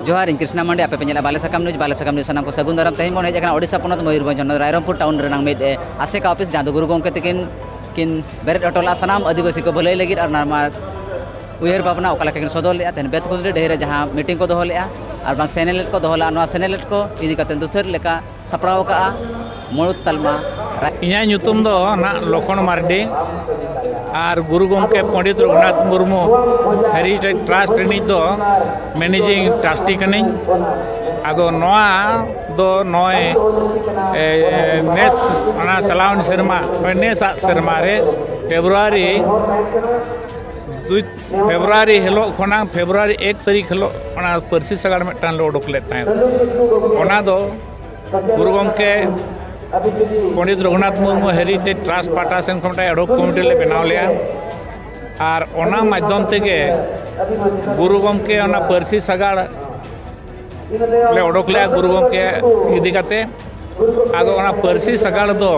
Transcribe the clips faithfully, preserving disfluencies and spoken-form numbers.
ᱡᱚᱦᱟᱨ, ᱤᱧ ᱠᱨᱤᱥᱱᱟ ᱢᱟᱱᱰᱤ, ᱟᱯᱮ ᱯᱮ ᱧᱮᱞᱟ ᱵᱟᱞᱮ ᱥᱟᱠᱟᱢ ᱱᱤᱭᱩᱡᱽ᱾ ᱵᱟᱞᱮ ᱥᱟᱠᱟᱢ ᱱᱤᱭᱩᱡᱽ ᱥᱟᱱᱟᱢ ᱠᱚ ᱥᱟᱹᱜᱩᱱ ᱫᱟᱨᱟᱢ᱾ ᱛᱮᱦᱮᱧ ᱵᱚᱱ ᱦᱮᱡ ᱟᱠᱟᱱᱟ ᱳᱰᱤᱥᱟ ᱯᱚᱱᱚᱛ ᱢᱚᱭᱩᱨᱵᱷᱚᱸᱡᱽ ᱦᱚᱱᱚᱛ ᱨᱟᱭᱨᱚᱝᱯᱩᱨ ᱴᱟᱣᱩᱱ ᱨᱮᱱᱟᱝ ᱢᱤᱫ, ᱮ, ᱟᱥᱮᱠᱟ ᱚᱯᱷᱤᱥ, ᱡᱟᱦᱟᱸ ᱫᱚ ᱜᱩᱨᱩ ᱜᱚᱢᱠᱮ ᱛᱤᱠᱤᱱ ᱠᱤᱱ ᱵᱮᱨᱮᱫ ᱦᱚᱴᱚ ᱞᱮᱫᱼᱟ ᱥᱟᱱᱟᱢ ᱟᱹᱫᱤᱵᱟᱹᱥᱤ ᱠᱚ ᱵᱷᱟᱹᱞᱟᱹᱭ ᱞᱟᱹᱜᱤᱫ᱾ ᱟᱨ ᱱᱚᱣᱟ ᱩᱭᱦᱟᱹᱨ ᱵᱷᱟᱵᱽᱱᱟ ᱚᱠᱟ ᱞᱮᱠᱟ ᱠᱤᱱ ᱥᱚᱫᱚᱨ ᱞᱮᱫᱼᱟ, ᱛᱮᱦᱮᱧ ᱵᱮᱛᱠᱩᱸᱫᱽᱨᱤ ᱰᱟᱹᱦᱤ ᱨᱮ ᱡᱟᱦᱟᱸ ᱢᱤᱴᱤᱝ ᱠᱚ ᱫᱚᱦᱚ ᱞᱮᱫᱼᱟ ᱟᱨ ᱵᱟᱝ ᱥᱮᱱᱮᱞᱮᱫ ᱠᱚ ᱫᱚᱦᱚ ᱞᱮᱫᱼᱟ, ᱱᱚᱣᱟ ᱥᱮᱱᱮᱞᱮᱫ ᱠᱚ ᱤᱫᱤ ᱠᱟᱛᱮ ᱫᱩᱥᱟᱹᱨ ᱞᱮᱠᱟ ᱥᱟᱯᱲᱟᱣ ᱟᱠᱟᱫᱼᱟ ᱢᱩᱬᱩᱫ ᱛᱟᱞᱢᱟ ᱨᱟᱭ- ᱤᱧᱟᱹᱜ ᱧᱩᱛᱩᱢ ᱫᱚ ᱱᱟᱜ ᱞᱚᱠᱷᱚᱱ ᱢᱟᱨᱰᱤ ᱟᱨ ᱜᱩᱨᱩ ᱜᱚᱢᱠᱮ ᱯᱚᱸᱰᱤᱛ ᱨᱚᱜᱷᱩᱱᱟᱛᱷ ᱢᱩᱨᱢᱩ ᱦᱮᱨᱤᱴᱮᱡᱽ ᱴᱨᱟᱥᱴ ᱨᱤᱱᱤᱡ ᱫᱚ ᱢᱮᱱᱮᱡᱤᱝ ᱴᱨᱟᱥᱴᱤ ᱠᱟᱹᱱᱟᱹᱧ᱾ ᱟᱫᱚ ᱱᱚᱣᱟ ᱫᱚ ᱱᱚᱜᱼᱚᱭ, ᱮ, ᱱᱮᱥ, ᱚᱱᱟ ᱪᱟᱞᱟᱣᱮᱱ ᱥᱮᱨᱢᱟ, ᱱᱚᱜᱼᱚᱭ ᱱᱮᱥᱟᱜ ᱥᱮᱨᱢᱟ ᱨᱮ ᱯᱷᱮᱵᱽᱨᱩᱣᱟᱨᱤ ᱫᱩᱭ, ᱯᱷᱮᱵᱽᱨᱩᱣᱟᱨᱤ ᱦᱤᱞᱳᱜ ᱠᱷᱚᱱᱟᱜ ᱯᱷᱮᱵᱽᱨᱩᱣᱟᱨᱤ ᱮᱠ ᱛᱟᱹᱨᱤᱠᱷ ᱦᱤᱞᱳᱜ ᱚᱱᱟ ᱯᱟᱹᱨᱥᱤ ᱥᱟᱜᱟᱲ ᱢᱤᱫᱴᱟᱝ ᱞᱮ ᱩᱰᱩᱠ ᱞᱮᱫ ᱛᱟᱦᱮᱸᱫ᱾ ᱚᱱᱟ ᱫᱚ ᱜᱩᱨᱩ ᱜᱚᱢᱠᱮ ᱯᱚᱸᱰᱤᱛ ᱨᱚᱜᱷᱩᱱᱟᱛᱷ ᱢᱩᱨᱢᱩ ᱦᱮᱨᱤᱴᱮᱡᱽ ᱴᱨᱟᱥᱴ ᱯᱟᱦᱴᱟ ᱥᱮᱱ ᱠᱷᱚᱱ ᱢᱤᱫᱴᱟᱝ ᱮᱰᱦᱚᱠ ᱠᱚᱢᱤᱴᱤ ᱞᱮ ᱵᱮᱱᱟᱣ ᱞᱮᱫᱼᱟ᱾ ᱟᱨ ᱚᱱᱟ ᱢᱟᱫᱽᱫᱷᱚᱢ ᱛᱮᱜᱮ ᱜᱩᱨᱩ ᱜᱚᱢᱠᱮ ᱚᱱᱟ ᱯᱟᱹᱨᱥᱤ ᱥᱟᱜᱟᱲ ᱞᱮ ᱚᱰᱚᱠ ᱞᱮᱫᱼᱟ ᱜᱩᱨᱩ ᱜᱚᱢᱠᱮ ᱤᱫᱤ ᱠᱟᱛᱮ᱾ ᱟᱫᱚ ᱚᱱᱟ ᱯᱟᱹᱨᱥᱤ ᱥᱟᱜᱟᱲ ᱫᱚ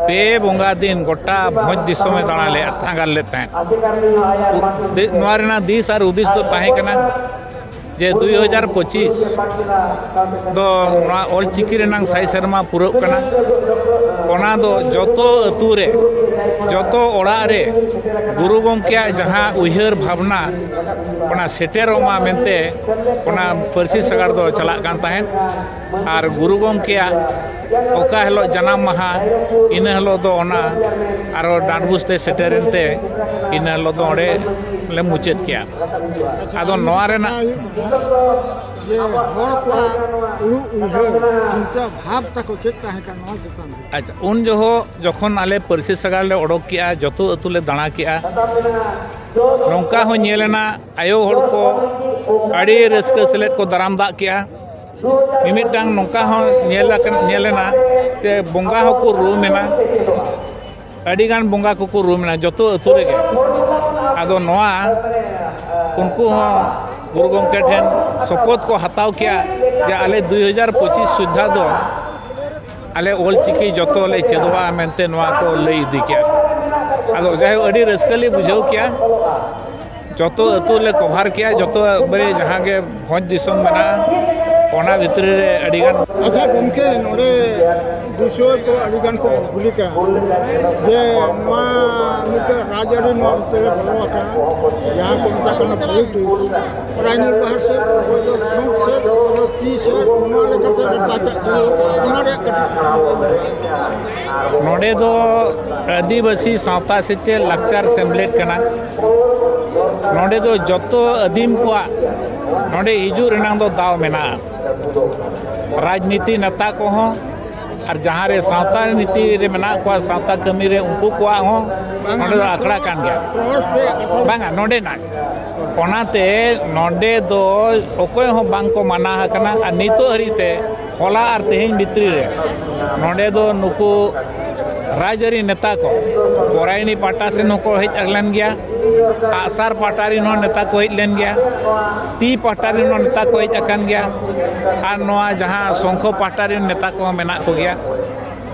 ᱯᱮ ᱵᱚᱸᱜᱟ ᱫᱤᱱ ᱜᱚᱴᱟ ᱵᱷᱚᱸᱡᱽ ᱫᱤᱥᱚᱢᱮ ᱫᱟᱬᱟ ᱞᱮᱫᱼᱟ, ᱛᱟᱸᱜᱟᱞ ᱞᱮᱫ ᱛᱟᱦᱮᱸᱫ᱾ ᱩ-, ᱫᱤ-, ᱱᱚᱣᱟ ᱨᱮᱱᱟᱜ ᱫᱤᱥ ᱟᱨ ᱦᱩᱫᱤᱥ ᱫᱚ ᱛᱟᱦᱮᱸ ᱠᱟᱱᱟ ᱡᱮ ᱫᱩᱭ ᱦᱟᱡᱟᱨ ᱯᱚᱸᱪᱤᱥ ᱫᱚ ᱱᱚᱣᱟ ᱚᱞ ᱪᱤᱠᱤ ᱨᱮᱱᱟᱝ ᱥᱟᱭ ᱥᱮᱨᱢᱟ ᱯᱩᱨᱟᱹᱜ ᱠᱟᱱᱟ᱾ ᱚᱱᱟ ᱫᱚ ᱡᱚᱛᱚ ᱟᱹᱛᱩ ᱨᱮ, ᱡᱚᱛᱚ ᱚᱲᱟᱜ ᱨᱮ ᱜᱩᱨᱩ ᱜᱚᱢᱠᱮᱭᱟᱜ ᱡᱟᱦᱟᱸ ᱩᱭᱦᱟᱹᱨ ᱵᱷᱟᱵᱽᱱᱟ, ᱚᱱᱟ ᱥᱮᱴᱮᱨᱚᱜ ᱢᱟ ᱢᱮᱱᱛᱮ ᱚᱱᱟ ᱯᱟᱹᱨᱥᱤ ᱥᱟᱜᱟᱲ ᱫᱚ ᱪᱟᱞᱟᱜ ᱠᱟᱱ ᱛᱟᱦᱮᱸᱫ᱾ ᱟᱨ ᱜᱩᱨᱩ ᱜᱚᱢᱠᱮᱭᱟᱜ ᱚᱠᱟ ᱦᱤᱞᱳᱜ ᱡᱟᱱᱟᱢ ᱢᱟᱦᱟ, ᱤᱱᱟᱹ ᱦᱤᱞᱳᱜ ᱫᱚ ᱚᱱᱟ ᱟᱨᱚ ᱰᱟᱸᱰᱵᱩᱥ ᱛᱮ ᱥᱮᱴᱮᱨᱮᱱ ᱛᱮ ᱤᱱᱟᱹ ᱦᱤᱞᱳᱜ ᱫᱚ ᱚᱸᱰᱮ ᱞᱮ ᱢᱩᱪᱟᱹᱫ ᱠᱮᱜᱼᱟ᱾ ᱟᱫᱚ ᱱᱚᱣᱟ ᱨᱮᱱᱟᱜ ᱡᱮ ᱦᱚᱲ ᱠᱚᱣᱟᱜ ᱩᱭᱦᱟᱹᱨ ᱪᱤᱱᱛᱟᱹ ᱵᱷᱟᱵᱽ ᱛᱟᱠᱚ ᱪᱮᱫ ᱛᱟᱦᱮᱸ ᱠᱟᱱᱟ ᱱᱚᱣᱟ ᱪᱮᱛᱟᱱ ᱨᱮ? ᱟᱪᱪᱷᱟ, ᱩᱱ ᱡᱚᱦᱚᱜ ᱡᱚᱠᱷᱚᱱ ᱟᱞᱮ ᱯᱟᱹᱨᱥᱤ ᱥᱟᱜᱟᱲ ᱞᱮ ᱚᱰᱚᱠ ᱠᱮᱜᱼᱟ, ᱡᱚᱛᱚ ᱟᱹᱛᱩ ᱞᱮ ᱫᱟᱬᱟ ᱠᱮᱜᱼᱟ, ᱱᱚᱝᱠᱟ ᱦᱚᱸ ᱧᱮᱞ ᱮᱱᱟ, ᱟᱭᱳ ᱦᱚᱲ ᱠᱚ ᱟᱹᱰᱤ ᱨᱟᱹᱥᱠᱟᱹ ᱥᱮᱞᱮᱫ ᱠᱚ ᱫᱟᱨᱟᱢ ᱫᱟᱜ ᱠᱮᱜᱼᱟ᱾ ᱢᱤᱢᱤᱫᱴᱟᱝ ᱱᱚᱝᱠᱟ ᱦᱚᱸ ᱧᱮᱞ ᱟᱠᱟᱱ, ᱧᱮᱞ ᱮᱱᱟ ᱡᱮ ᱵᱚᱸᱜᱟ ᱦᱚᱸᱠᱚ ᱨᱩᱢ ᱮᱱᱟ, ᱟᱹᱰᱤᱜᱟᱱ ᱵᱚᱸᱜᱟ ᱠᱚᱠᱚ ᱨᱩᱢ ᱮᱱᱟ ᱡᱚᱛᱚ ᱟᱹᱛᱩ ᱨᱮᱜᱮ᱾ ᱟᱫᱚ ᱱᱚᱣᱟ ᱩᱱᱠᱩ ᱦᱚᱸ ᱜᱩᱨᱩ ᱜᱚᱢᱠᱮ ᱴᱷᱮᱱ ᱥᱚᱯᱚᱛ ᱠᱚ ᱦᱟᱛᱟᱣ ᱠᱮᱜᱼᱟ ᱡᱮ ᱟᱞᱮ ᱫᱩᱭ ᱦᱟᱡᱟᱨ ᱯᱚᱸᱪᱤᱥ ᱥᱩᱫᱽᱫᱷᱟ ᱫᱚ ᱟᱞᱮ ᱚᱞ ᱪᱤᱠᱤ ᱡᱚᱛᱚ ᱞᱮ ᱪᱮᱫᱚᱜᱼᱟ ᱢᱮᱱᱛᱮ ᱱᱚᱣᱟ ᱠᱚ ᱞᱟᱹᱭ ᱤᱫᱤ ᱠᱮᱜᱼᱟ᱾ ᱟᱫᱚ ᱡᱟᱭᱦᱳᱠ, ᱟᱹᱰᱤ ᱨᱟᱹᱥᱠᱟᱹ ᱞᱮ ᱵᱩᱡᱷᱟᱹᱣ ᱠᱮᱜᱼᱟ᱾ ᱡᱚᱛᱚ ᱟᱹᱛᱩ ᱞᱮ ᱠᱚᱵᱷᱟᱨ ᱠᱮᱜᱼᱟ, ᱡᱚᱛᱚ ᱮᱠᱵᱟᱨᱮ ᱡᱟᱦᱟᱸ ᱜᱮ ᱵᱷᱚᱸᱡᱽ ᱫᱤᱥᱚᱢ ᱢᱮᱱᱟᱜᱼᱟ, ᱚᱱᱟ ᱵᱷᱤᱛᱨᱤ ᱨᱮ ᱟᱹᱰᱤᱜᱟᱱ᱾ ᱟᱪᱪᱷᱟ ᱜᱚᱢᱠᱮ, ᱱᱚᱰᱮ ᱫᱤᱥᱩᱣᱟᱹ ᱠᱚ ᱟᱹᱰᱤᱜᱟᱱ ᱠᱚ ᱠᱩᱞᱤ ᱠᱟᱱᱟ ᱡᱮ ᱱᱚᱣᱟ ᱢᱤᱫᱴᱮᱱ ᱨᱟᱡᱽᱟᱹᱨᱤ ᱱᱚᱣᱟ ᱵᱷᱤᱛᱨᱤ ᱨᱮ ᱵᱚᱞᱚ ᱟᱠᱟᱱᱟ, ᱡᱟᱦᱟᱸ ᱠᱚ ᱢᱮᱛᱟᱜ ᱠᱟᱱᱟ ᱯᱚᱞᱤᱴᱤᱠᱥ, ᱚᱠᱚᱭ ᱫᱚ ᱥᱩᱠ ᱥᱮᱫ, ᱚᱠᱚᱭ ᱫᱚ ᱛᱤ ᱥᱮᱫ, ᱱᱚᱣᱟ ᱞᱮᱠᱟᱛᱮ ᱨᱟᱯᱟᱪᱟᱜ ᱠᱟᱱᱟ, ᱚᱱᱟ ᱨᱮᱭᱟᱜ ᱠᱟᱹᱴᱤᱡ᱾ ᱱᱚᱰᱮ ᱫᱚ ᱟᱹᱫᱤᱵᱟᱹᱥᱤ ᱥᱟᱶᱛᱟ ᱥᱮᱪᱮᱫ ᱞᱟᱠᱪᱟᱨ ᱥᱮᱢᱞᱮᱫ ᱠᱟᱱᱟ᱾ ᱱᱚᱰᱮ ᱫᱚ ᱡᱚᱛᱚ ᱟᱹᱫᱤᱢ ᱠᱚᱣᱟᱜ ᱱᱚᱰᱮ ᱦᱤᱡᱩᱜ ᱨᱮᱱᱟᱜ ᱫᱚ ᱫᱟᱣ ᱢᱮᱱᱟᱜᱼᱟ᱾ ᱨᱟᱡᱽᱱᱤᱛᱤ ᱱᱮᱛᱟ ᱠᱚᱦᱚᱸ ᱟᱨ ᱡᱟᱦᱟᱸ ᱨᱮ ᱥᱟᱶᱛᱟ ᱱᱤᱛᱤ ᱨᱮ ᱢᱮᱱᱟᱜ ᱠᱚᱣᱟ, ᱥᱟᱶᱛᱟ ᱠᱟᱹᱢᱤ ᱨᱮ ᱩᱱᱠᱩ ᱠᱚᱣᱟᱜ ᱦᱚᱸ ᱱᱚᱰᱮ ᱫᱚ ᱟᱠᱷᱲᱟ ᱠᱟᱱ ᱜᱮᱭᱟ᱾ ᱵᱟᱝᱟ, ᱱᱚᱰᱮᱱᱟᱜ᱾ ᱚᱱᱟᱛᱮ ᱱᱚᱰᱮ ᱫᱚ ᱚᱠᱚᱭ ᱦᱚᱸ ᱵᱟᱝ ᱠᱚ ᱢᱟᱱᱟ ᱟᱠᱟᱱᱟ᱾ ᱟᱨ ᱱᱤᱛᱚᱜ ᱦᱟᱹᱨᱤᱡ ᱛᱮ ᱦᱚᱞᱟ ᱟᱨ ᱛᱮᱦᱮᱧ ᱵᱷᱤᱛᱨᱤ ᱨᱮ ᱱᱚᱰᱮ ᱫᱚ ᱱᱩᱠᱩ ᱨᱟᱡᱽᱟᱹᱨᱤ ᱱᱮᱛᱟ ᱠᱚ ᱯᱚᱨᱟᱭᱱᱤ ᱯᱟᱦᱴᱟ ᱥᱮᱱ ᱦᱚᱸᱠᱚ ᱦᱮᱡ ᱞᱮᱱ ᱜᱮᱭᱟ, ᱟᱜᱼᱥᱟᱨ ᱯᱟᱦᱴᱟ ᱨᱮᱱ ᱦᱚᱸ ᱱᱮᱛᱟ ᱠᱚ ᱦᱮᱡ ᱞᱮᱱ ᱜᱮᱭᱟ, ᱛᱤ ᱯᱟᱦᱴᱟ ᱨᱮᱱ ᱦᱚᱸ ᱱᱮᱛᱟ ᱠᱚ ᱦᱮᱡ ᱟᱠᱟᱱ ᱜᱮᱭᱟ, ᱟᱨ ᱱᱚᱣᱟ ᱡᱟᱦᱟᱸ ᱥᱚᱝᱠᱷᱚ ᱯᱟᱦᱴᱟ ᱨᱮᱱ ᱱᱮᱛᱟ ᱠᱚᱦᱚᱸ ᱢᱮᱱᱟᱜ ᱠᱚᱜᱮᱭᱟ᱾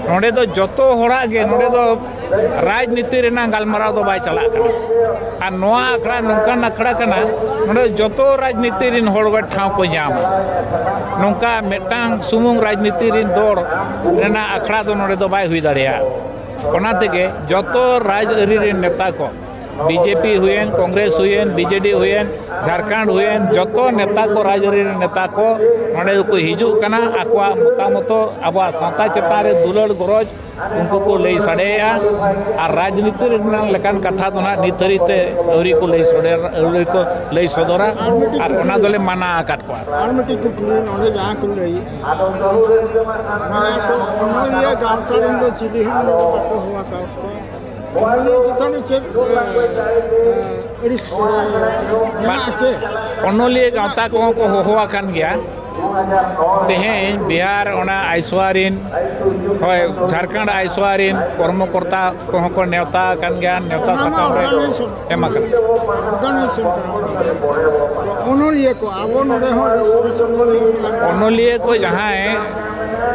ᱱᱚᱰᱮ ᱫᱚ ᱡᱚᱛᱚ ᱦᱚᱲᱟᱜ ᱜᱮ, ᱱᱚᱰᱮ ᱫᱚ ᱨᱟᱡᱽᱱᱤᱛᱤ ᱨᱮᱱᱟᱜ ᱜᱟᱞᱢᱟᱨᱟᱣ ᱫᱚ ᱵᱟᱭ ᱪᱟᱞᱟᱜ ᱠᱟᱱᱟ᱾ ᱟᱨ ᱱᱚᱣᱟ ᱟᱠᱷᱲᱟ ᱱᱚᱝᱠᱟᱱ ᱟᱠᱷᱲᱟ ᱠᱟᱱᱟ, ᱱᱚᱰᱮ ᱡᱚᱛᱚ ᱨᱟᱡᱽᱱᱤᱛᱤ ᱨᱮᱱ ᱦᱚᱲ ᱜᱮ ᱴᱷᱟᱶ ᱠᱚ ᱧᱟᱢᱟ᱾ ᱱᱚᱝᱠᱟ ᱢᱤᱫᱴᱟᱝ ᱥᱩᱢᱩᱝ ᱨᱟᱡᱽᱱᱤᱛᱤ ᱨᱮᱱ ᱫᱚᱞ ᱨᱮᱱᱟᱜ ᱟᱠᱷᱲᱟ ᱫᱚ ᱱᱚᱰᱮ ᱫᱚ ᱵᱟᱭ ᱦᱩᱭ ᱫᱟᱲᱮᱭᱟᱜᱼᱟ᱾ ᱚᱱᱟ ᱛᱮᱜᱮ ᱡᱚᱛᱚ ᱨᱟᱡᱽᱟᱹᱨᱤ ᱨᱮᱱ ᱱᱮᱛᱟ ᱠᱚ, ᱵᱤᱡᱮᱯᱤ ᱦᱩᱭᱮᱱ, ᱠᱚᱝᱜᱨᱮᱥ ᱦᱩᱭᱮᱱ, ᱵᱤᱡᱮᱰᱤ ᱦᱩᱭᱮᱱ, ᱡᱷᱟᱲᱠᱷᱚᱸᱰ ᱦᱩᱭᱮᱱ, ᱡᱚᱛᱚ ᱱᱮᱛᱟ ᱠᱚ, ᱨᱟᱡᱽᱟᱹᱨᱤ ᱨᱮᱱ ᱱᱮᱛᱟ ᱠᱚ ᱱᱚᱰᱮ ᱫᱚᱠᱚ ᱦᱤᱡᱩᱜ ᱠᱟᱱᱟ᱾ ᱟᱠᱚᱣᱟᱜ ᱢᱚᱛᱟᱢᱚᱛᱚ ᱟᱵᱚᱣᱟᱜ ᱥᱟᱶᱛᱟ ᱪᱮᱛᱟᱱ ᱨᱮ ᱫᱩᱞᱟᱹᱲ ᱜᱚᱨᱚᱡᱽ ᱩᱱᱠᱩ ᱠᱚ ᱞᱟᱹᱭ ᱥᱟᱰᱮᱭᱮᱜᱼᱟ᱾ ᱟᱨ ᱨᱟᱡᱽᱱᱤᱛᱤ ᱨᱮᱱᱟᱜ ᱞᱮᱠᱟᱱ ᱠᱟᱛᱷᱟ ᱫᱚ ᱱᱟᱦᱟᱜ ᱱᱤᱛ ᱫᱷᱟᱹᱨᱤᱡ ᱛᱮ ᱟᱹᱣᱨᱤ ᱠᱚ ᱞᱟᱹᱭ ᱥᱚᱫᱚᱨ, ᱟᱹᱣᱨᱤ ᱠᱚ ᱞᱟᱹᱭ ᱥᱚᱫᱚᱨᱟ᱾ ᱟᱨ ᱚᱱᱟ ᱫᱚᱞᱮ ᱢᱟᱱᱟ ᱟᱠᱟᱫ ᱠᱚᱣᱟ᱾ ᱟᱨ ᱢᱤᱫᱴᱤᱡ ᱠᱩᱠᱞᱤ, ᱱᱚᱰᱮ ᱡᱟᱦᱟᱸ ᱠᱚ ᱞᱟᱹᱭ, ᱢᱟᱱᱮ ᱛᱚ ᱚᱱᱚᱞᱤᱭᱟᱹ ᱜᱟᱶᱛᱟ ᱨᱮᱱ ᱫᱚ ᱪᱤᱞᱤ ᱦᱚᱸ ᱱᱚᱰᱮ ᱵᱟᱠᱚ ᱦᱚᱦᱚ ᱟᱠᱟᱫ ᱠᱚᱣᱟ᱾ ᱚᱱᱚᱞᱤᱭᱟᱹ ᱪᱮᱛᱟᱱ ᱨᱮ ᱪᱮᱫ, ᱮ, ᱟᱹᱲᱤᱥ, ᱮ, ᱢᱮᱱᱟᱜᱼᱟ ᱪᱮ? ᱚᱱᱚᱞᱤᱭᱟᱹ ᱜᱟᱶᱛᱟ ᱠᱚᱦᱚᱸ ᱠᱚ ᱦᱚᱦᱚ ᱟᱠᱟᱱ ᱜᱮᱭᱟ᱾ ᱛᱮᱦᱮᱧ ᱵᱤᱦᱟᱨ ᱚᱱᱟ ᱟᱭᱥᱣᱟ ᱨᱤᱱ, ᱦᱳᱭ, ᱡᱷᱟᱲᱠᱷᱚᱸᱰ ᱟᱭᱥᱣᱟ ᱨᱤᱱ ᱠᱚᱨᱢᱚᱠᱚᱨᱛᱟ ᱠᱚᱦᱚᱸ ᱠᱚ ᱱᱮᱣᱛᱟ ᱟᱠᱟᱱ ᱜᱮᱭᱟ, ᱱᱮᱣᱛᱟ ᱚᱱᱟ ᱢᱟ ᱥᱟᱠᱟᱢ ᱨᱮ organization, ᱮᱢ ᱟᱠᱟᱱᱟ᱾ Organization ᱠᱟᱱᱟ᱾ ᱚᱱᱚᱞᱤᱭᱟᱹ ᱠᱚ, ᱟᱵᱚ ᱱᱚᱰᱮ ᱦᱚᱸ ᱚᱱᱚᱞᱤᱭᱟᱹ ᱠᱚ ᱦᱩᱭᱩᱜ ᱠᱟᱱᱟ᱾ ᱚᱱᱚᱞᱤᱭᱟᱹ ᱠᱚ ᱡᱟᱦᱟᱸᱭ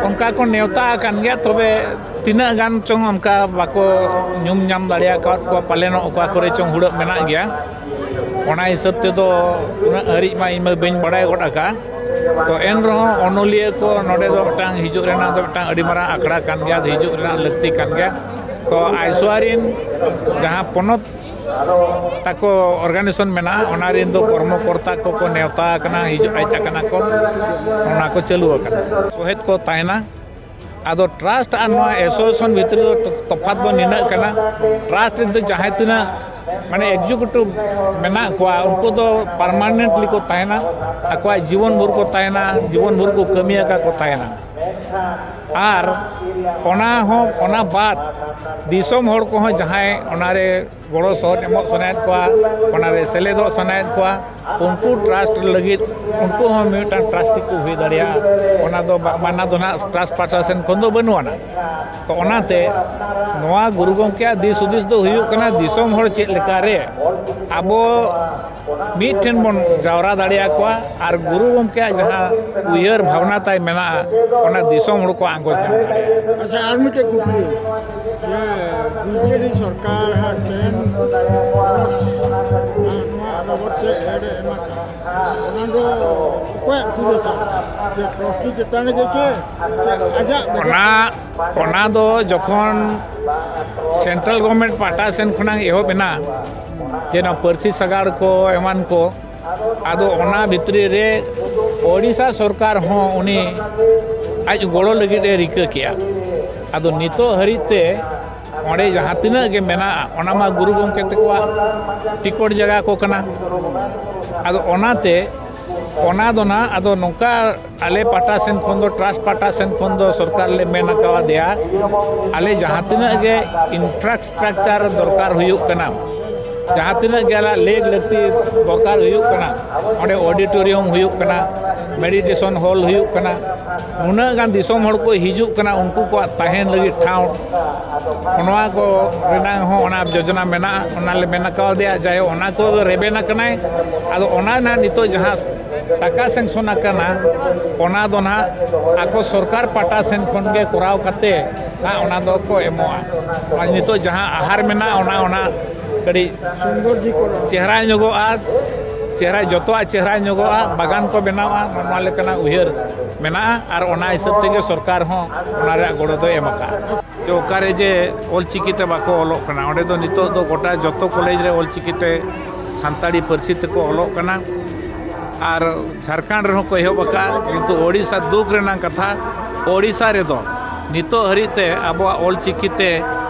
ᱚᱱᱠᱟ ᱠᱚ ᱱᱮᱣᱛᱟ ᱟᱠᱟᱱ ᱜᱮᱭᱟ, ᱛᱚᱵᱮ ᱛᱤᱱᱟᱹᱜ ᱜᱟᱱ ᱪᱚᱝ ᱚᱱᱠᱟ ᱵᱟᱠᱚ ᱧᱩᱢ ᱧᱟᱢ ᱫᱟᱲᱮ ᱟᱠᱟᱫ ᱠᱚᱣᱟ, ᱯᱟᱞᱮᱱᱚᱜ ᱚᱠᱟ ᱠᱚᱨᱮ ᱪᱚᱝ ᱦᱩᱲᱟᱹᱜ ᱢᱮᱱᱟᱜ ᱜᱮᱭᱟ᱾ ᱚᱱᱟ ᱦᱤᱥᱟᱹᱵ ᱛᱮᱫᱚ ᱩᱱᱟᱹᱜ ᱦᱟᱹᱨᱤᱡ ᱢᱟ ᱤᱧ ᱢᱟ ᱵᱟᱹᱧ ᱵᱟᱲᱟᱭ ᱜᱚᱫ ᱟᱠᱟᱫᱼᱟ᱾ ᱛᱚ ᱮᱱ ᱨᱮᱦᱚᱸ ᱚᱱᱚᱞᱤᱭᱟᱹ ᱠᱚ ᱱᱚᱰᱮ ᱫᱚ ᱢᱤᱫᱴᱟᱝ ᱦᱤᱡᱩᱜ ᱨᱮᱱᱟᱜ ᱫᱚ ᱢᱤᱫᱴᱟᱝ ᱟᱹᱰᱤ ᱢᱟᱨᱟᱝ ᱟᱠᱷᱲᱟ ᱠᱟᱱ ᱜᱮᱭᱟ, ᱦᱤᱡᱩᱜ ᱨᱮᱱᱟᱜ ᱞᱟᱹᱠᱛᱤ ᱠᱟᱱ ᱜᱮᱭᱟ᱾ ᱛᱚ ᱟᱭᱥᱳᱣᱟ ᱨᱤᱱ ᱡᱟᱦᱟᱸ ᱯᱚᱱᱚᱛ ᱛᱟᱠᱚ ᱚᱨᱜᱟᱱᱟᱭᱡᱮᱥᱚᱱ ᱢᱮᱱᱟᱜᱼᱟ, ᱚᱱᱟ ᱨᱤᱱ ᱫᱚ ᱠᱚᱨᱢᱚᱠᱚᱨᱛᱟ ᱠᱚᱠᱚ ᱱᱮᱣᱛᱟ ᱟᱠᱟᱱᱟ, ᱦᱤᱡᱩᱜ ᱦᱮᱡ ᱟᱠᱟᱱᱟ ᱠᱚ, ᱚᱱᱟ ᱠᱚ ᱪᱟᱹᱞᱩ ᱟᱠᱟᱱᱟ᱾ ᱥᱚᱦᱮᱫ ᱠᱚ ᱛᱟᱦᱮᱱᱟ᱾ ᱟᱫᱚ ᱴᱨᱟᱥᱴ ᱟᱨ ᱱᱚᱣᱟ ᱮᱥᱳᱥᱤᱭᱮᱥᱚᱱ ᱵᱷᱤᱛᱨᱤ ᱫᱚ ᱛᱚᱯᱷᱟᱛ ᱫᱚ ᱱᱤᱱᱟᱹᱜ ᱠᱟᱱᱟ, ᱴᱨᱟᱥᱴ ᱨᱮᱫᱚ ᱡᱟᱦᱟᱸᱭ ᱛᱤᱱᱟᱹᱜ ᱢᱟᱱᱮ ᱮᱠᱡᱤᱠᱤᱭᱩᱴᱤᱵᱷ ᱢᱮᱱᱟᱜ ᱠᱚᱣᱟ, ᱩᱱᱠᱩ ᱫᱚ ᱯᱟᱨᱢᱟᱱᱮᱱᱴᱞᱤ ᱠᱚ ᱛᱟᱦᱮᱱᱟ, ᱟᱠᱚᱣᱟᱜ ᱡᱤᱵᱚᱱ ᱵᱷᱳᱨ ᱠᱚ ᱛᱟᱦᱮᱱᱟ, ᱡᱤᱵᱚᱱ ᱵᱷᱳᱨ ᱠᱚ ᱠᱟᱹᱢᱤᱭᱟᱠᱟ ᱠᱚ ᱛᱟᱦᱮᱱᱟ᱾ ᱟᱨ ᱚᱱᱟ ᱦᱚᱸ, ᱚᱱᱟ ᱵᱟᱫ ᱫᱤᱥᱚᱢ ᱦᱚᱲ ᱠᱚᱦᱚᱸ ᱡᱟᱦᱟᱸᱭ ᱚᱱᱟᱨᱮ ᱜᱚᱲᱚ ᱥᱚᱦᱚᱫ ᱮᱢᱚᱜ ᱥᱟᱱᱟᱭᱮᱫ ᱠᱚᱣᱟ, ᱚᱱᱟᱨᱮ ᱥᱮᱞᱮᱫᱚᱜ ᱥᱟᱱᱟᱭᱮᱫ ᱠᱚᱣᱟ, ᱩᱱᱠᱩ ᱴᱨᱟᱥᱴ ᱞᱟᱹᱜᱤᱫ ᱩᱱᱠᱩ ᱦᱚᱸ ᱢᱤᱫᱴᱟᱝ ᱴᱨᱟᱥᱴᱤ ᱠᱚ ᱦᱩᱭ ᱫᱟᱲᱮᱭᱟᱜᱼᱟ᱾ ᱚᱱᱟ ᱫᱚ ᱵᱟ-, ᱢᱟᱱᱟ ᱫᱚ ᱱᱟᱦᱟᱜ ᱴᱨᱟᱥᱴ ᱯᱟᱦᱴᱟ ᱥᱮᱱ ᱠᱷᱚᱱ ᱫᱚ ᱵᱟᱹᱱᱩᱜ ᱟᱱᱟ᱾ ᱛᱚ ᱚᱱᱟᱛᱮ ᱱᱚᱣᱟ ᱜᱩᱨᱩ ᱜᱚᱢᱠᱮᱭᱟᱜ ᱫᱤᱥ ᱦᱩᱫᱤᱥ ᱫᱚ ᱦᱩᱭᱩᱜ ᱠᱟᱱᱟ, ᱫᱤᱥᱚᱢ ᱦᱚᱲ ᱪᱮᱫ ᱞᱮᱠᱟᱨᱮ ᱟᱵᱚ ᱢᱤᱫ ᱴᱷᱮᱱ ᱵᱚᱱ ᱡᱟᱣᱨᱟ ᱫᱟᱲᱮᱭᱟᱠᱚᱣᱟ ᱟᱨ ᱜᱩᱨᱩ ᱜᱚᱢᱠᱮᱭᱟᱜ ᱡᱟᱦᱟᱸ ᱩᱭᱦᱟᱹᱨ ᱵᱷᱟᱵᱽᱱᱟ ᱛᱟᱭ ᱢᱮᱱᱟᱜᱼᱟ, ᱚᱱᱟ ᱫᱤᱥᱚᱢ ᱦᱚᱲ ᱠᱚ ᱟᱸᱜᱚᱪ ᱧᱟᱢ ᱫᱟᱲᱮᱭᱟᱜᱼᱟ᱾ ᱟᱪᱪᱷᱟ, ᱟᱨ ᱢᱤᱫᱴᱮᱡ ᱠᱩᱠᱞᱤ, ᱡᱮ ᱵᱤᱡᱮᱰᱤ ᱥᱚᱨᱠᱟᱨ ᱦᱟᱸᱜ ᱴᱮᱱ ᱱᱚᱣᱟ ᱵᱟᱵᱚᱫ ᱛᱮ ᱮᱰ ᱮᱢ ᱟᱠᱟᱫ, ᱚᱱᱟ ᱫᱚ ᱚᱠᱚᱭᱟᱜ ᱛᱤᱨᱮ ᱠᱟᱱᱟ? ᱡᱮ ᱴᱨᱟᱥᱴᱤ ᱪᱮᱛᱟᱱ ᱨᱮᱜᱮ ᱪᱮ, ᱪᱮ ᱟᱡᱟᱜ ᱵᱮᱜᱚᱨ? ᱚᱱᱟ, ᱚᱱᱟ ᱫᱚ ᱡᱚᱠᱷᱚᱱ ᱥᱮᱱᱴᱨᱟᱞ ᱜᱚᱵᱷᱚᱨᱱᱢᱮᱱᱴ ᱯᱟᱦᱴᱟ ᱥᱮᱱ ᱠᱷᱚᱱᱟᱜ ᱮᱦᱚᱵ ᱮᱱᱟ, ᱡᱮ ᱱᱚᱣᱟ ᱯᱟᱹᱨᱥᱤ ᱥᱟᱜᱟᱲ ᱠᱚ ᱮᱢᱟᱱ ᱠᱚ, ᱟᱫᱚ ᱚᱱᱟ ᱵᱷᱤᱛᱨᱤ ᱨᱮ ᱳᱰᱤᱥᱟ ᱥᱚᱨᱠᱟᱨ ᱦᱚᱸ ᱩᱱᱤ ᱟᱡ ᱜᱚᱲᱚ ᱞᱟᱹᱜᱤᱫ ᱮ ᱨᱤᱠᱟᱹ ᱠᱮᱜᱼᱟ᱾ ᱟᱫᱚ ᱱᱤᱛᱚᱜ ᱦᱟᱹᱨᱤᱡ ᱛᱮ ᱚᱸᱰᱮ ᱡᱟᱦᱟᱸ ᱛᱤᱱᱟᱹᱜ ᱜᱮ ᱢᱮᱱᱟᱜᱼᱟ, ᱚᱱᱟ ᱢᱟ ᱜᱩᱨᱩ ᱜᱚᱢᱠᱮ ᱛᱟᱠᱚᱣᱟᱜ ᱴᱤᱠᱚᱴ ᱡᱟᱭᱜᱟ ᱠᱚ ᱠᱟᱱᱟ᱾ ᱟᱫᱚ ᱚᱱᱟᱛᱮ ᱚᱱᱟ ᱫᱚ ᱱᱟᱦᱟᱜ ᱟᱫᱚ ᱱᱚᱝᱠᱟ ᱟᱞᱮ ᱯᱟᱦᱴᱟ ᱥᱮᱱ ᱠᱷᱚᱱ ᱫᱚ, ᱴᱨᱟᱥᱴ ᱯᱟᱦᱴᱟ ᱥᱮᱱ ᱠᱷᱚᱱ ᱫᱚ ᱥᱚᱨᱠᱟᱨ ᱞᱮ ᱢᱮᱱ ᱟᱠᱟᱣᱟᱫᱮᱭᱟ, ᱟᱞᱮ ᱡᱟᱦᱟᱸ ᱛᱤᱱᱟᱹᱜ ᱜᱮ ᱤᱱᱯᱷᱨᱟᱥᱴᱨᱟᱠᱪᱟᱨ ᱫᱚᱨᱠᱟᱨ ᱦᱩᱭᱩᱜ ᱠᱟᱱᱟ, ᱡᱟᱦᱟᱸ ᱛᱤᱱᱟᱹᱜ ᱜᱮ ᱟᱞᱮᱭᱟᱜ ᱞᱮᱠ ᱞᱟᱹᱠᱛᱤ ᱫᱚᱨᱠᱟᱨ ᱦᱩᱭᱩᱜ ᱠᱟᱱᱟ, ᱚᱸᱰᱮ ᱚᱰᱤᱴᱳᱨᱤᱭᱟᱢ ᱦᱩᱭᱩᱜ ᱠᱟᱱᱟ, ᱢᱮᱰᱤᱴᱮᱥᱚᱱ ᱦᱚᱞ ᱦᱩᱭᱩᱜ ᱠᱟᱱᱟ, ᱱᱩᱱᱟᱹᱜ ᱜᱟᱱ ᱫᱤᱥᱚᱢ ᱦᱚᱲ ᱠᱚ ᱦᱤᱡᱩᱜ ᱠᱟᱱᱟ, ᱩᱱᱠᱩ ᱠᱚᱣᱟᱜ ᱛᱟᱦᱮᱱ ᱞᱟᱹᱜᱤᱫ ᱴᱷᱟᱶ, ᱱᱚᱣᱟ ᱠᱚ ᱨᱮᱱᱟᱜ ᱦᱚᱸ ᱚᱱᱟ ᱡᱳᱡᱚᱱᱟ ᱢᱮᱱᱟᱜᱼᱟ, ᱚᱱᱟ ᱞᱮ ᱢᱮᱱ ᱠᱟᱣᱫᱮᱭᱟ᱾ ᱡᱟᱭᱦᱳᱠ, ᱚᱱᱟ ᱠᱚ ᱨᱮᱵᱮᱱ ᱟᱠᱟᱱᱟᱭ᱾ ᱟᱫᱚ ᱚᱱᱟ ᱱᱟᱦᱟᱜ ᱱᱤᱛᱚᱜ ᱡᱟᱦᱟᱸ ᱴᱟᱠᱟ sanction ᱟᱠᱟᱱᱟ, ᱚᱱᱟ ᱫᱚ ᱱᱟᱦᱟᱜ ᱟᱠᱚ ᱥᱚᱨᱠᱟᱨ ᱯᱟᱦᱴᱟ ᱥᱮᱱ ᱠᱷᱚᱱ ᱜᱮ ᱠᱚᱨᱟᱣ ᱠᱟᱛᱮ ᱱᱟᱦᱟᱜ ᱚᱱᱟ ᱫᱚᱠᱚ ᱮᱢᱚᱜᱼᱟ᱾ ᱟᱨ ᱱᱤᱛᱚᱜ ᱡᱟᱦᱟᱸ ᱟᱦᱟᱨ ᱢᱮᱱᱟᱜᱼᱟ, ᱚᱱᱟ, ᱚᱱᱟ ᱠᱟᱹᱴᱤᱡ ᱥᱩᱱᱫᱚᱨ ᱡᱤ ᱠᱚᱨᱟᱣ᱾ ᱪᱮᱦᱨᱟ ᱧᱚᱜᱚᱜᱼᱟ, ᱪᱮᱦᱨᱟ, ᱡᱚᱛᱚᱣᱟᱜ ᱪᱮᱦᱨᱟ ᱧᱚᱜᱚᱜᱼᱟ, ᱵᱟᱜᱟᱱ ᱠᱚ ᱵᱮᱱᱟᱣᱟ, ᱱᱚᱣᱟ ᱞᱮᱠᱟᱱᱟᱜ ᱩᱭᱦᱟᱹᱨ ᱢᱮᱱᱟᱜᱼᱟ᱾ ᱟᱨ ᱚᱱᱟ ᱦᱤᱥᱟᱹᱵ ᱛᱮᱜᱮ ᱥᱚᱨᱠᱟᱨ ᱦᱚᱸ ᱚᱱᱟ ᱨᱮᱭᱟᱜ ᱜᱚᱲᱚ ᱫᱚᱭ ᱮᱢ ᱟᱠᱟᱫᱼᱟ᱾ ᱡᱮ ᱚᱠᱟᱨᱮ ᱡᱮ ᱚᱞᱪᱤᱠᱤ ᱛᱮ ᱵᱟᱠᱚ ᱚᱞᱚᱜ ᱠᱟᱱᱟ, ᱚᱸᱰᱮ ᱫᱚ ᱱᱤᱛᱚᱜ ᱫᱚ ᱜᱚᱴᱟ ᱡᱚᱛᱚ ᱠᱚᱞᱮᱡᱽ ᱨᱮ ᱚᱞᱪᱤᱠᱤ ᱛᱮ, ᱥᱟᱱᱛᱟᱲᱤ ᱯᱟᱹᱨᱥᱤ ᱛᱮᱠᱚ ᱚᱞᱚᱜ ᱠᱟᱱᱟ᱾ ᱟᱨ ᱡᱷᱟᱲᱠᱷᱚᱸᱰ ᱨᱮᱦᱚᱸ ᱠᱚ ᱮᱦᱚᱵ ᱟᱠᱟᱫᱼᱟ, ᱠᱤᱱᱛᱩ ᱳᱰᱤᱥᱟ, ᱫᱩᱠ ᱨᱮᱱᱟᱜ ᱠᱟᱛᱷᱟ, ᱳᱰᱤᱥᱟ ᱨᱮᱫᱚ ᱱᱤᱛᱚᱜ ᱦᱟᱹᱨᱤᱡ ᱛᱮ ᱟᱵᱚᱣᱟᱜ ᱚᱞᱪᱤᱠᱤ ᱛᱮ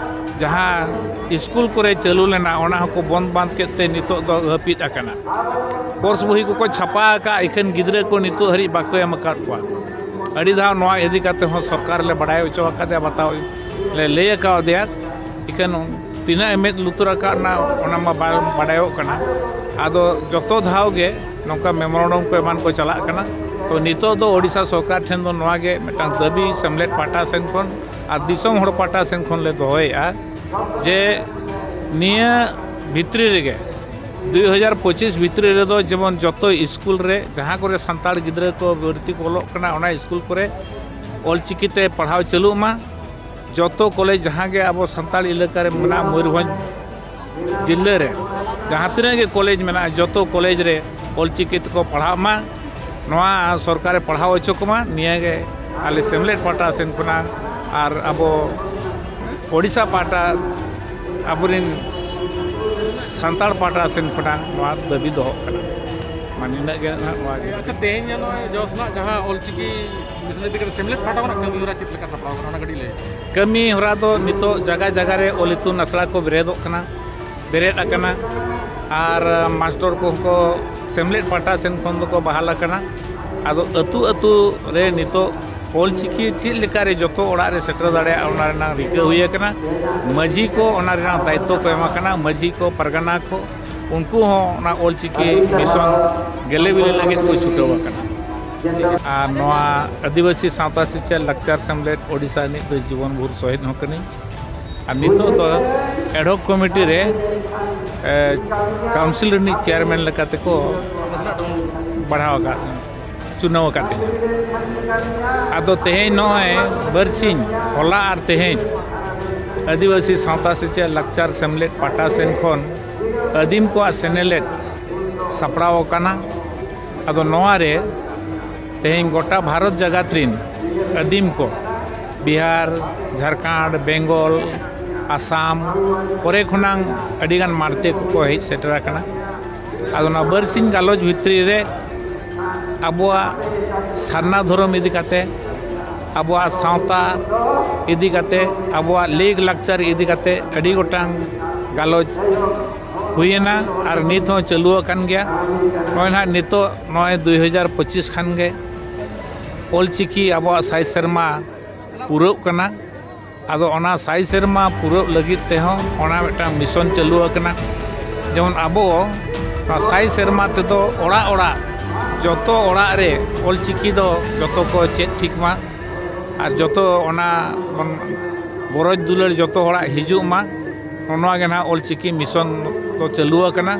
ᱡᱟᱦᱟᱸ ᱤᱥᱠᱩᱞ ᱠᱚᱨᱮ ᱪᱟᱹᱞᱩ ᱞᱮᱱᱟ, ᱚᱱᱟ ᱦᱚᱸᱠᱚ ᱵᱚᱱᱫ ᱵᱟᱸᱫ ᱠᱮᱫ ᱛᱮ ᱱᱤᱛᱚᱜ ᱫᱚ ᱦᱟᱹᱯᱤᱫ ᱟᱠᱟᱱᱟ᱾ ᱠᱳᱨᱥ ᱵᱚᱦᱤ ᱠᱚᱠᱚ ᱪᱷᱟᱯᱟ ᱟᱠᱟᱫ, ᱤᱠᱷᱟᱹᱱ ᱜᱤᱫᱽᱨᱟᱹ ᱠᱚ ᱱᱤᱛᱚᱜ ᱦᱟᱹᱨᱤᱡ ᱵᱟᱠᱚ ᱮᱢ ᱟᱠᱟᱫ ᱠᱚᱣᱟ᱾ ᱟᱹᱰᱤ ᱫᱷᱟᱣ ᱱᱚᱣᱟ ᱤᱫᱤ ᱠᱟᱛᱮ ᱦᱚᱸ ᱥᱚᱨᱠᱟᱨ ᱞᱮ ᱵᱟᱰᱟᱭ ᱦᱚᱪᱚ ᱟᱠᱟᱫᱮᱭᱟ, ᱵᱟᱛᱟᱣ ᱞᱮ ᱞᱟᱹᱭ ᱟᱠᱟᱣᱫᱮᱭᱟ, ᱤᱠᱷᱟᱹᱱ ᱛᱤᱱᱟᱹᱜ ᱮ ᱢᱮᱫ ᱞᱩᱛᱩᱨ ᱟᱠᱟᱫ ᱚᱱᱟ, ᱚᱱᱟ ᱢᱟ ᱵᱟᱝ ᱵᱟᱰᱟᱭᱚᱜ ᱠᱟᱱᱟ᱾ ᱟᱫᱚ ᱡᱚᱛᱚ ᱫᱷᱟᱣ ᱜᱮ ᱱᱚᱝᱠᱟ memorandum ᱠᱚ ᱮᱢᱟᱱ ᱠᱚ ᱪᱟᱞᱟᱜ ᱠᱟᱱᱟ᱾ ᱛᱚ ᱱᱤᱛᱚᱜ ᱫᱚ ᱳᱰᱤᱥᱟ ᱥᱚᱨᱠᱟᱨ ᱴᱷᱮᱱ ᱫᱚ ᱱᱚᱣᱟ ᱜᱮ ᱢᱤᱫᱴᱟᱝ ᱫᱟᱹᱵᱤ ᱥᱮᱢᱞᱮᱫ ᱯᱟᱦᱴᱟ ᱥᱮᱱ ᱠᱷᱚᱱ ᱟᱨ ᱫᱤᱥᱚᱢ ᱦᱚᱲ ᱯᱟᱦᱴᱟ ᱥᱮᱱ ᱠᱷᱚᱱ ᱞᱮ ᱫᱚᱦᱚᱭᱮᱫᱼᱟ ᱡᱮ ᱱᱤᱭᱟᱹ ᱵᱷᱤᱛᱨᱤ ᱨᱮᱜᱮ ᱫᱩᱭ ᱦᱟᱡᱟᱨ ᱯᱚᱸᱪᱤᱥ ᱵᱷᱤᱛᱨᱤ ᱨᱮᱫᱚ ᱡᱮᱢᱚᱱ ᱡᱚᱛᱚ ᱤᱥᱠᱩᱞ ᱨᱮ ᱡᱟᱦᱟᱸ ᱠᱚᱨᱮ ᱥᱟᱱᱛᱟᱲ ᱜᱤᱫᱽᱨᱟᱹ ᱠᱚ ᱵᱟᱹᱲᱛᱤ ᱠᱚ ᱚᱞᱚᱜ ᱠᱟᱱᱟ, ᱚᱱᱟ ᱤᱥᱠᱩᱞ ᱠᱚᱨᱮ ᱚᱞᱪᱤᱠᱤ ᱛᱮ ᱯᱟᱲᱦᱟᱣ ᱪᱟᱹᱞᱩᱜ ᱢᱟ᱾ ᱡᱚᱛᱚ ᱠᱚᱞᱮᱡᱽ ᱡᱟᱦᱟᱸ ᱜᱮ ᱟᱵᱚ ᱥᱟᱱᱛᱟᱲ ᱮᱞᱟᱠᱟ ᱨᱮ ᱢᱮᱱᱟᱜᱼᱟ, ᱢᱚᱭᱩᱨᱵᱷᱚᱸᱡᱽ ᱡᱤᱞᱟᱹ ᱨᱮ ᱡᱟᱦᱟᱸ ᱛᱤᱱᱟᱹᱜ ᱜᱮ ᱠᱚᱞᱮᱡᱽ ᱢᱮᱱᱟᱜᱼᱟ, ᱡᱚᱛᱚ ᱠᱚᱞᱮᱡᱽ ᱨᱮ ᱚᱞᱪᱤᱠᱤ ᱛᱮᱠᱚ ᱯᱟᱲᱦᱟᱜ ᱢᱟ, ᱱᱚᱣᱟ ᱥᱚᱨᱠᱟᱨᱮ ᱯᱟᱲᱦᱟᱣ ᱦᱚᱪᱚ ᱠᱚᱢᱟ᱾ ᱱᱤᱭᱟᱹ ᱜᱮ ᱟᱞᱮ ᱥᱮᱢᱞᱮᱫ ᱯᱟᱦᱴᱟ ᱥᱮᱱ ᱠᱷᱚᱱᱟᱜ ᱟᱨ ᱟᱵᱚ ᱳᱰᱤᱥᱟ ᱯᱟᱦᱴᱟ, ᱟᱵᱚᱨᱮᱱ ᱥᱟᱱᱛᱟᱲ ᱯᱟᱦᱴᱟ ᱥᱮᱱ ᱠᱷᱚᱱᱟᱜ ᱱᱚᱣᱟ ᱫᱟᱹᱵᱤ ᱫᱚᱦᱚᱜ ᱠᱟᱱᱟ᱾ ᱢᱟ ᱱᱤᱱᱟᱹᱜ ᱜᱮ ᱱᱟᱦᱟᱜ ᱱᱚᱣᱟ ᱜᱮ᱾ ᱟᱪᱪᱷᱟ, ᱛᱮᱦᱮᱧ ᱱᱚᱜᱼᱚᱭ ᱡᱚᱥ ᱨᱮᱱᱟᱜ ᱡᱟᱦᱟᱸ ᱚᱞᱪᱤᱠᱤ ᱢᱤᱥᱚᱱ ᱤᱫᱤ ᱠᱟᱛᱮ ᱥᱮᱢᱞᱮᱫ ᱯᱟᱦᱴᱟ ᱠᱷᱚᱱᱟᱜ ᱠᱟᱹᱢᱤ ᱦᱚᱨᱟ ᱪᱮᱫ ᱞᱮᱠᱟ ᱥᱟᱯᱲᱟᱣ ᱠᱟᱱᱟ, ᱚᱱᱟ ᱠᱟᱹᱴᱤᱡ ᱞᱟᱹᱭ᱾ ᱠᱟᱹᱢᱤ ᱦᱚᱨᱟ ᱫᱚ ᱱᱤᱛᱚᱜ ᱡᱟᱭᱜᱟ ᱡᱟᱭᱜᱟ ᱨᱮ ᱚᱞ ᱤᱛᱩᱱ ᱟᱥᱲᱟ ᱠᱚ ᱵᱮᱨᱮᱫᱚᱜ ᱠᱟᱱᱟ, ᱵᱮᱨᱮᱫ ᱟᱠᱟᱱᱟ, ᱟᱨ ᱢᱟᱥᱴᱚᱨ ᱠᱚᱦᱚᱸ ᱠᱚ ᱥᱮᱢᱞᱮᱫ ᱯᱟᱦᱴᱟ ᱥᱮᱱ ᱠᱷᱚᱱ ᱫᱚᱠᱚ ᱵᱟᱦᱟᱞ ᱟᱠᱟᱱᱟ᱾ ᱟᱫᱚ ᱟᱹᱛᱩ ᱟᱹᱛᱩ ᱨᱮ ᱱᱤᱛᱚᱜ ᱚᱞᱪᱤᱠᱤ ᱪᱮᱫ ᱞᱮᱠᱟᱨᱮ ᱡᱚᱛᱚ ᱚᱲᱟᱜ ᱨᱮ ᱥᱮᱴᱮᱨ ᱫᱟᱲᱮᱭᱟᱜᱼᱟ, ᱚᱱᱟ ᱨᱮᱱᱟᱜ ᱨᱤᱠᱟᱹ ᱦᱩᱭ ᱟᱠᱟᱱᱟ᱾ ᱢᱟᱹᱡᱷᱤ ᱠᱚ ᱚᱱᱟ ᱨᱮᱱᱟᱜ ᱫᱟᱭᱤᱛᱛᱚ ᱠᱚ ᱮᱢ ᱟᱠᱟᱱᱟ, ᱢᱟᱹᱡᱷᱤ ᱠᱚ, ᱯᱟᱨᱜᱟᱱᱟ ᱠᱚ, ᱩᱱᱠᱩ ᱦᱚᱸ ᱚᱱᱟ ᱚᱞᱪᱤᱠᱤ ᱢᱤᱥᱚᱱ ᱜᱮᱞᱮ ᱵᱤᱞᱤ ᱞᱟᱹᱜᱤᱫ ᱠᱚ ᱪᱷᱩᱴᱟᱹᱣ ᱟᱠᱟᱱᱟ᱾ ᱟᱨ ᱱᱚᱣᱟ ᱟᱹᱫᱤᱵᱟᱹᱥᱤ ᱥᱟᱶᱛᱟ ᱥᱮᱪᱮᱫ ᱞᱟᱠᱪᱟᱨ ᱥᱮᱢᱞᱮᱫ ᱳᱰᱤᱥᱟ ᱨᱤᱱᱤᱡ ᱫᱚ ᱡᱤᱵᱚᱱ ᱵᱷᱳᱨ ᱥᱚᱦᱤᱫ ᱦᱚᱸ ᱠᱟᱹᱱᱟᱹᱧ᱾ ᱟᱨ ᱱᱤᱛᱚᱜ ᱫᱚ ᱮᱰᱦᱚᱠ ᱠᱚᱢᱤᱴᱤ ᱨᱮ, ᱮ, ᱠᱟᱣᱩᱱᱥᱤᱞ ᱨᱤᱱᱤᱡ ᱪᱮᱭᱟᱨᱢᱮᱱ ᱞᱮᱠᱟᱛᱮ ᱠᱚ ᱵᱟᱲᱦᱟᱣ ᱟᱠᱟᱫ, ᱪᱩᱱᱟᱹᱣ ᱟᱠᱟᱫ ᱞᱤᱧᱟ᱾ ᱟᱫᱚ ᱛᱮᱦᱮᱧ ᱱᱚᱜᱼᱚᱭ ᱵᱟᱨᱥᱤᱧ, ᱦᱚᱞᱟ ᱟᱨ ᱛᱮᱦᱮᱧ, ᱟᱹᱫᱤᱵᱟᱹᱥᱤ ᱥᱟᱶᱛᱟ ᱥᱮᱪᱮᱫ ᱞᱟᱠᱪᱟᱨ ᱥᱮᱢᱞᱮᱫ ᱯᱟᱦᱴᱟ ᱥᱮᱱ ᱠᱷᱚᱱ ᱟᱹᱫᱤᱢ ᱠᱚᱣᱟᱜ ᱥᱮᱱᱮᱞᱮᱫ ᱥᱟᱯᱲᱟᱣ ᱟᱠᱟᱱᱟ᱾ ᱟᱫᱚ ᱱᱚᱣᱟ ᱨᱮ ᱛᱮᱦᱮᱧ ᱜᱚᱴᱟ ᱵᱷᱟᱨᱚᱛ ᱡᱟᱠᱟᱛ ᱨᱤᱱ ᱟᱹᱫᱤᱢ ᱠᱚ, ᱵᱤᱦᱟᱨ, ᱡᱷᱟᱲᱠᱷᱚᱸᱰ, ᱵᱮᱝᱜᱚᱞ, ᱟᱥᱟᱢ ᱠᱚᱨᱮ ᱠᱷᱚᱱᱟᱝ ᱟᱹᱰᱤᱜᱟᱱ ᱢᱟᱬᱛᱮ ᱠᱚᱠᱚ ᱦᱮᱡ ᱥᱮᱴᱮᱨ ᱟᱠᱟᱱᱟ᱾ ᱟᱫᱚ ᱚᱱᱟ ᱵᱟᱨᱥᱤᱧ ᱜᱟᱞᱚᱪ ᱵᱷᱤᱛᱨᱤ ᱨᱮ ᱟᱵᱚᱣᱟᱜ ᱥᱟᱨᱱᱟ ᱫᱷᱚᱨᱚᱢ ᱤᱫᱤ ᱠᱟᱛᱮ, ᱟᱵᱚᱣᱟᱜ ᱥᱟᱶᱛᱟ ᱤᱫᱤ ᱠᱟᱛᱮ, ᱟᱵᱚᱣᱟᱜ ᱞᱮᱜᱽ ᱞᱟᱠᱪᱟᱨ ᱤᱫᱤ ᱠᱟᱛᱮ ᱟᱹᱰᱤ ᱜᱚᱴᱟᱝ ᱜᱟᱞᱚᱪ ᱦᱩᱭᱮᱱᱟ ᱟᱨ ᱱᱤᱛ ᱦᱚᱸ ᱪᱟᱹᱞᱩ ᱟᱠᱟᱱ ᱜᱮᱭᱟ᱾ ᱱᱚᱜᱼᱚᱭ ᱱᱟᱦᱟᱜ ᱱᱤᱛᱚᱜ ᱱᱚᱜᱼᱚᱭ ᱫᱩᱭ ᱦᱟᱡᱟᱨ ᱯᱚᱸᱪᱤᱥ ᱠᱷᱟᱱ ᱜᱮ ᱚᱞᱪᱤᱠᱤ ᱟᱵᱚᱣᱟᱜ ᱥᱟᱭ ᱥᱮᱨᱢᱟ ᱯᱩᱨᱟᱹᱜ ᱠᱟᱱᱟ᱾ ᱟᱫᱚ ᱚᱱᱟ ᱥᱟᱭ ᱥᱮᱨᱢᱟ ᱯᱩᱨᱟᱹᱜ ᱞᱟᱹᱜᱤᱫ ᱛᱮᱦᱚᱸ ᱚᱱᱟ ᱢᱤᱫᱴᱟᱝ ᱢᱤᱥᱚᱱ ᱪᱟᱹᱞᱩ ᱟᱠᱟᱱᱟ᱾ ᱡᱮᱢᱚᱱ ᱟᱵᱚ ᱱᱚᱣᱟ ᱥᱟᱭ ᱥᱮᱨᱢᱟ ᱛᱮᱫᱚ ᱚᱲᱟᱜ ᱚᱲᱟᱜ, ᱡᱚᱛᱚ ᱚᱲᱟᱜ ᱨᱮ ᱚᱞᱪᱤᱠᱤ ᱫᱚ ᱡᱚᱛᱚ ᱠᱚ ᱪᱮᱫ ᱴᱷᱤᱠ ᱢᱟ ᱟᱨ ᱡᱚᱛᱚ ᱚᱱᱟ ᱵᱚᱱ ᱜᱚᱨᱚᱡᱽ ᱫᱩᱞᱟᱹᱲ ᱡᱚᱛᱚ ᱦᱚᱲᱟᱜ ᱦᱤᱡᱩᱜ ᱢᱟ᱾ ᱱᱚᱜᱼᱚ ᱱᱚᱣᱟ ᱜᱮ ᱱᱟᱦᱟᱜ ᱚᱞᱪᱤᱠᱤ ᱢᱤᱥᱚᱱ ᱫᱚ ᱪᱟᱹᱞᱩ ᱟᱠᱟᱱᱟ᱾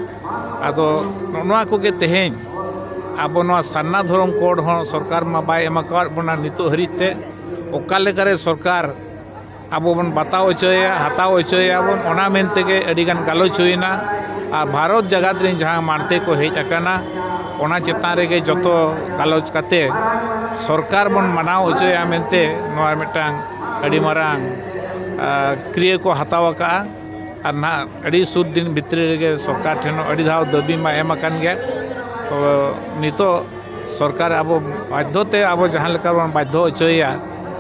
ᱟᱫᱚ ᱱᱚᱜᱼᱚ ᱱᱚᱣᱟ ᱠᱚᱜᱮ ᱛᱮᱦᱮᱧ ᱟᱵᱚ ᱱᱚᱣᱟ ᱥᱟᱨᱱᱟ ᱫᱷᱚᱨᱚᱢ ᱠᱳᱰ ᱦᱚᱸ ᱥᱚᱨᱠᱟᱨ ᱢᱟ ᱵᱟᱭ ᱮᱢ ᱟᱠᱟᱣᱟᱫ ᱵᱚᱱᱟ ᱱᱤᱛᱚᱜ ᱦᱟᱹᱨᱤᱡ ᱛᱮ᱾ ᱚᱠᱟ ᱞᱮᱠᱟᱨᱮ ᱥᱚᱨᱠᱟᱨ ᱟᱵᱚ ᱵᱚᱱ ᱵᱟᱛᱟᱣ ᱦᱚᱪᱚᱭᱟ, ᱦᱟᱛᱟᱣ ᱦᱚᱪᱚᱭᱟᱵᱚᱱ, ᱚᱱᱟ ᱢᱮᱱ ᱛᱮᱜᱮ ᱟᱹᱰᱤᱜᱟᱱ ᱜᱟᱞᱚᱪ ᱦᱩᱭᱮᱱᱟ᱾ ᱟᱨ ᱵᱷᱟᱨᱚᱛ ᱡᱟᱠᱟᱛ ᱨᱮᱱ ᱡᱟᱦᱟᱸ ᱢᱟᱬᱛᱮ ᱠᱚ ᱦᱮᱡ ᱟᱠᱟᱱᱟ, ᱚᱱᱟ ᱪᱮᱛᱟᱱ ᱨᱮᱜᱮ ᱡᱚᱛᱚ ᱜᱟᱞᱚᱪ ᱠᱟᱛᱮ ᱥᱚᱨᱠᱟᱨ ᱵᱚᱱ ᱢᱟᱱᱟᱣ ᱦᱚᱪᱚᱭᱟ ᱢᱮᱱᱛᱮ ᱱᱚᱣᱟ ᱢᱤᱫᱴᱟᱝ ᱟᱹᱰᱤ ᱢᱟᱨᱟᱝ, ᱟ, ᱠᱨᱤᱭᱟᱹ ᱠᱚ ᱦᱟᱛᱟᱣ ᱟᱠᱟᱫᱼᱟ᱾ ᱟᱨ ᱱᱟᱦᱟᱜ ᱟᱹᱰᱤ ᱥᱩᱨ ᱫᱤᱱ ᱵᱷᱤᱛᱨᱤ ᱨᱮᱜᱮ ᱥᱚᱨᱠᱟᱨ ᱴᱷᱮᱱ ᱦᱚᱸ ᱟᱹᱰᱤ ᱫᱷᱟᱣ ᱫᱟᱹᱵᱤ ᱢᱟ ᱮᱢ ᱟᱠᱟᱱ ᱜᱮᱭᱟ᱾ ᱛᱚ ᱱᱤᱛᱚᱜ ᱥᱚᱨᱠᱟᱨ ᱟᱵᱚ ᱵᱟᱫᱽᱫᱷᱚ ᱛᱮ ᱟᱵᱚ ᱡᱟᱦᱟᱸ ᱞᱮᱠᱟ ᱵᱚᱱ ᱵᱟᱫᱽᱫᱷᱚ ᱦᱚᱪᱚᱭᱮᱭᱟ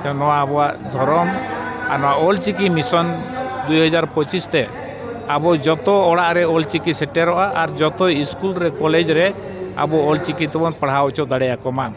ᱡᱮ ᱱᱚᱣᱟ ᱟᱵᱚᱣᱟᱜ ᱫᱷᱚᱨᱚᱢ ᱟᱨ ᱱᱚᱣᱟ ᱚᱞᱪᱤᱠᱤ ᱢᱤᱥᱚᱱ ᱫᱩᱭ ᱦᱟᱡᱟᱨ ᱯᱚᱸᱪᱤᱥ ᱛᱮ ᱟᱵᱚ ᱡᱚᱛᱚ ᱚᱲᱟᱜ ᱨᱮ ᱚᱞᱪᱤᱠᱤ ᱥᱮᱴᱮᱨᱚᱜᱼᱟ ᱟᱨ ᱡᱚᱛᱚ ᱤᱥᱠᱩᱞ ᱨᱮ, ᱠᱚᱞᱮᱡᱽ ᱨᱮ ᱟᱵᱚ ᱚᱞᱪᱤᱠᱤ ᱛᱮᱵᱚᱱ ᱯᱟᱲᱦᱟᱣ ᱦᱚᱪᱚ ᱫᱟᱲᱮᱭᱟᱠᱚ ᱢᱟ᱾